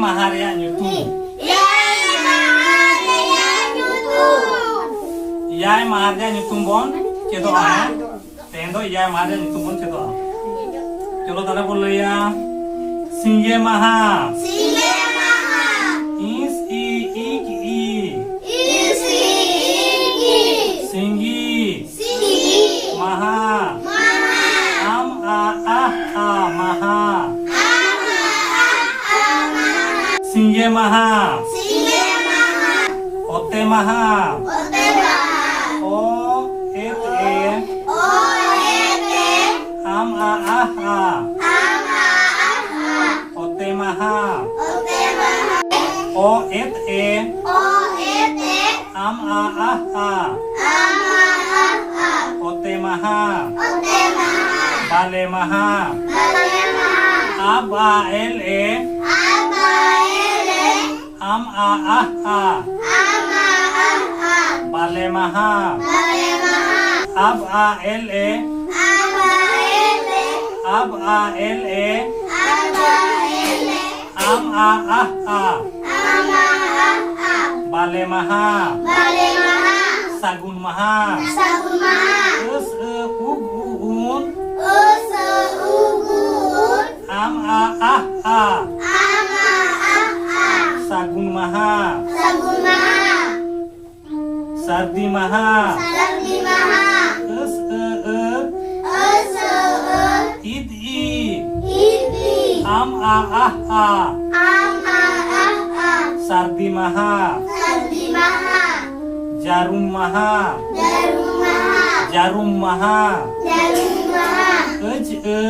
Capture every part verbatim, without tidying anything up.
ᱢᱟᱦᱟ ᱨᱮᱭᱟᱜ ᱧᱩᱛᱩᱢ᱾ ᱮᱭᱟᱭ ᱢᱟᱦᱟ ᱨᱮᱭᱟᱜ ᱧᱩᱛᱩᱢ᱾ ᱮᱭᱟᱭ ᱢᱟᱦᱟ ᱨᱮᱭᱟᱜ ᱧᱩᱛᱩᱢ ᱵᱚᱱ ᱪᱮᱫᱚᱜᱼᱟ, ᱦᱮᱸ? ᱛᱮᱦᱮᱧ ᱫᱚ ᱮᱭᱟᱭ ᱢᱟᱦᱟ ᱨᱮᱭᱟᱜ ᱧᱩᱛᱩᱢ ᱵᱚᱱ ᱪᱮᱫᱚᱜᱼᱟ᱾ ᱪᱚᱞᱚ ᱛᱟᱦᱞᱮ ᱵᱚᱱ ᱞᱟᱹᱭᱟ᱾ ᱥᱤᱸᱜᱮ ᱢᱟᱦᱟ᱾ ᱥᱤᱸᱜᱮ ᱢᱟᱦᱟ᱾ ᱤᱥ ᱤ ᱤᱠ ᱤ᱾ ᱤᱥ ᱤ ᱤᱠ ᱤ᱾ ᱥᱤᱸᱜᱤ᱾ ᱥᱤᱸᱜᱤ᱾ ᱢᱟᱦᱟ᱾ ᱢᱟᱦᱟ᱾ ᱟᱢ ᱟ ᱟᱦ ᱟ ᱢᱟᱦᱟ᱾ ᱟᱢ ᱟ ᱟᱦ ᱟ ᱢᱟᱦᱟ᱾ ᱥᱤᱸᱜᱮ ᱢᱟᱦᱟ᱾ ᱥᱤᱸᱜᱮ ᱢᱟᱦᱟ᱾ ᱚᱛᱮ ᱢᱟᱦᱟ᱾ ᱚᱛᱮ ᱢᱟᱦᱟ᱾ ᱚ ᱮᱛ ᱮ᱾ ᱚ ᱮᱛ ᱮ᱾ ᱟᱢ ᱟ ᱟᱦ ᱟ᱾ ᱟᱢ ᱟ ᱟᱦ ᱟ᱾ ᱚᱛᱮ ᱢᱟᱦᱟ᱾ ᱚᱛᱮ ᱢᱟᱦᱟ᱾ ᱚ ᱮᱛ ᱮ᱾ ᱚ ᱮᱛ ᱮ᱾ ᱟᱢ ᱟ ᱟᱦ ᱟ᱾ ᱟᱢ ᱟ ᱟᱦ ᱟ᱾ ᱚᱛᱮ ᱢᱟᱦᱟ᱾ ᱚᱛᱮ ᱢᱟᱦᱟ᱾ ᱵᱟᱞᱮ ᱢᱟᱦᱟ᱾ ᱵᱟᱞᱮ ᱢᱟᱦᱟ᱾ ᱟᱵ ᱟ ᱮᱞ ᱮ᱾ ᱟᱵ ᱟ ᱮᱞ ᱮ᱾ ᱟᱢ ᱟ ᱟᱦ ᱟ᱾ ᱟᱢ ᱟ ᱟᱦ ᱟ᱾ ᱵᱟᱞᱮ ᱢᱟᱦᱟ᱾ ᱵᱟᱞᱮ ᱢᱟᱦᱟ᱾ ᱟᱵ ᱟ ᱮᱞ ᱮ᱾ ᱟᱵ ᱟ ᱮᱞ ᱮ᱾ ᱟᱵ ᱟ ᱮᱞ ᱮ᱾ ᱟᱵ ᱟ ᱮᱞ ᱮ᱾ ᱟᱢ ᱟ ᱟᱦ ᱟ᱾ ᱟᱢ ᱟ ᱟᱦ ᱟ᱾ ᱵᱟᱞᱮ ᱢᱟᱦᱟ᱾ ᱵᱟᱞᱮ ᱢᱟᱦᱟ᱾ ᱥᱟᱹᱜᱩᱱ ᱢᱟᱦᱟ᱾ ᱥᱟᱹᱜᱩᱱ ᱢᱟᱦᱟ᱾ ᱟᱹᱥ ᱟᱹ ᱩᱜ ᱩ ᱩᱱ᱾ ᱟᱹᱥ ᱟᱹ ᱩᱜ ᱩ ᱩᱱ᱾ ᱟᱢ ᱟ ᱟᱦ ᱟ᱾ ᱟᱢ ᱟ ᱟᱦ ᱟ᱾ ᱥᱟᱹᱜᱩᱱ ᱢᱟᱦᱟ᱾ ᱥᱟᱹᱜᱩᱱ ᱢᱟᱦᱟ᱾ ᱥᱟᱹᱨᱫᱤ ᱢᱟᱦᱟ᱾ ᱥᱟᱹᱨᱫᱤ ᱢᱟᱦᱟ᱾ ᱟᱹᱥ ᱟᱹ ᱟᱹ᱾ ᱟᱹᱥ ᱟᱹ ᱟᱹ᱾ ᱤᱫ ᱤ᱾ ᱤᱫ ᱤ᱾ ᱟᱢ ᱟ ᱟᱦ ᱟ᱾ ᱟᱢ ᱟ ᱟᱦ ᱟ᱾ ᱥᱟᱹᱨᱫᱤ ᱢᱟᱦᱟ᱾ ᱥᱟᱹᱨᱫᱤ ᱢᱟᱦᱟ᱾ ᱡᱟᱹᱨᱩᱢ ᱢᱟᱦᱟ᱾ ᱡᱟᱹᱨᱩᱢ ᱢᱟᱦᱟ᱾ ᱡᱟᱹᱨᱩᱢ ᱢᱟᱦᱟ᱾ ᱡᱟᱹᱨᱩᱢ ᱢᱟᱦᱟ᱾ ᱟᱹᱡ ᱟᱹ᱾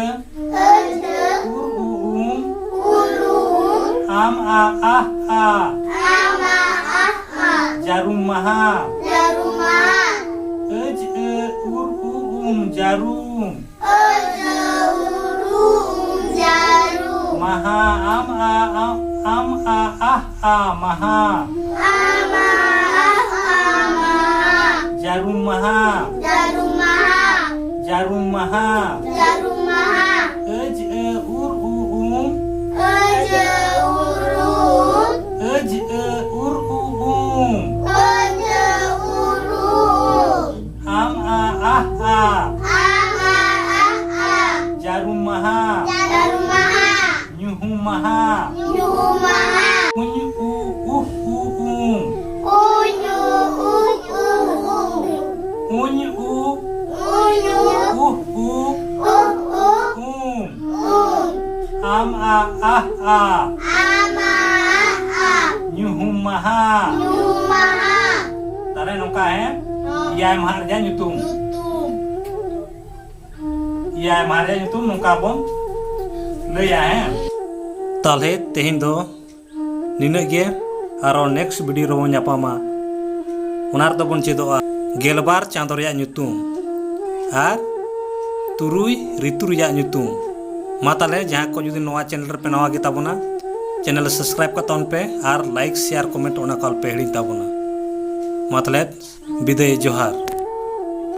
ᱟᱹᱡ ᱟᱹ᱾ ᱩᱨ ᱩ ᱩᱢ᱾ ᱩᱨ ᱩ ᱩᱢ᱾ ᱟᱢ ᱟ ᱟᱦ ᱟ᱾ ᱟᱢ ᱟ ᱟᱦ ᱟ᱾ ᱡᱟᱹᱨᱩᱢ ᱢᱟᱦᱟ᱾ ᱡᱟᱹᱨᱩᱢ ᱢᱟᱦᱟ᱾ ᱟᱹᱡ ᱟᱹ ᱩᱨ ᱩ ᱩᱢ ᱡᱟᱹᱨᱩᱢ᱾ ᱟᱹᱡ ᱟᱹ ᱩᱨ ᱩ ᱩᱢ ᱡᱟᱹᱨᱩᱢ᱾ ᱢᱟᱦᱟ ᱟᱢ ᱟ ᱟᱢ, ᱟᱢ ᱟ ᱟᱦ ᱟ ᱢᱟᱦᱟ᱾ ᱟᱢ ᱟ ᱟᱦ ᱟ ᱢᱟᱦᱟ᱾ ᱡᱟᱹᱨᱩᱢ ᱢᱟᱦᱟ᱾ ᱡᱟᱹᱨᱩᱢ ᱢᱟᱦᱟ᱾ ᱡᱟᱹᱨᱩᱢ ᱢᱟᱦᱟ᱾ ᱡᱟᱹᱨᱩᱢ ᱢᱟᱦᱟ᱾ ᱟᱹᱡ ᱟᱹ ᱩᱨ ᱩ ᱩᱢ᱾ ᱟᱹᱡ ᱟᱹ ᱩᱨ ᱩ ᱟ᱾ ᱟᱢᱟᱜ ᱟ᱾ ᱧᱩᱦᱩᱢ ᱢᱟᱦᱟ᱾ ᱧᱩᱦᱩᱢ ᱢᱟᱦᱟ᱾ ᱛᱟᱦᱞᱮ ᱱᱚᱝᱠᱟ, ᱦᱮᱸ? ᱦᱚᱸ᱾ ᱮᱭᱟᱭ ᱢᱟᱦᱟ ᱨᱮᱭᱟᱜ ᱧᱩᱛᱩᱢ᱾ ᱧᱩᱛᱩᱢ᱾ ᱮᱭᱟᱭ ᱢᱟᱦᱟ ᱨᱮᱭᱟᱜ ᱧᱩᱛᱩᱢ ᱱᱚᱝᱠᱟ ᱵᱚᱱ ᱞᱟᱹᱭᱟ, ᱦᱮᱸ? ᱛᱟᱦᱞᱮ ᱛᱮᱦᱮᱧ ᱫᱚ ᱱᱤᱱᱟᱹᱜ ᱜᱮ, ᱟᱨᱚ next video ᱨᱮᱵᱚᱱ ᱧᱟᱯᱟᱢᱟ᱾ ᱚᱱᱟ ᱨᱮᱫᱚ ᱵᱚᱱ ᱪᱮᱫᱚᱜᱼᱟ ᱜᱮᱞᱵᱟᱨ ᱪᱟᱸᱫᱚ ᱨᱮᱭᱟᱜ ᱧᱩᱛᱩᱢ ᱟᱨ ᱛᱩᱨᱩᱭ ᱨᱤᱛᱩ ᱨᱮᱭᱟᱜ ᱧᱩᱛᱩᱢ᱾ ᱢᱟ ᱛᱟᱦᱞᱮ, ᱡᱟᱦᱟᱸ ᱠᱚ ᱡᱩᱫᱤ ᱱᱚᱣᱟ channel ᱨᱮᱯᱮ ᱱᱟᱣᱟ ᱜᱮ ᱛᱟᱵᱚᱱᱟ, channel subscribe ᱠᱟᱜ ᱛᱟᱵᱚᱱ ᱯᱮ ᱟᱨ like, share, comment ᱚᱱᱟ ᱠᱚ ᱟᱞᱚᱯᱮ ᱦᱤᱲᱤᱧ ᱛᱟᱵᱚᱱᱟ᱾ ᱢᱟ ᱛᱟᱦᱞᱮ, ᱵᱤᱫᱟᱹᱭ, ᱡᱚᱦᱟᱨ᱾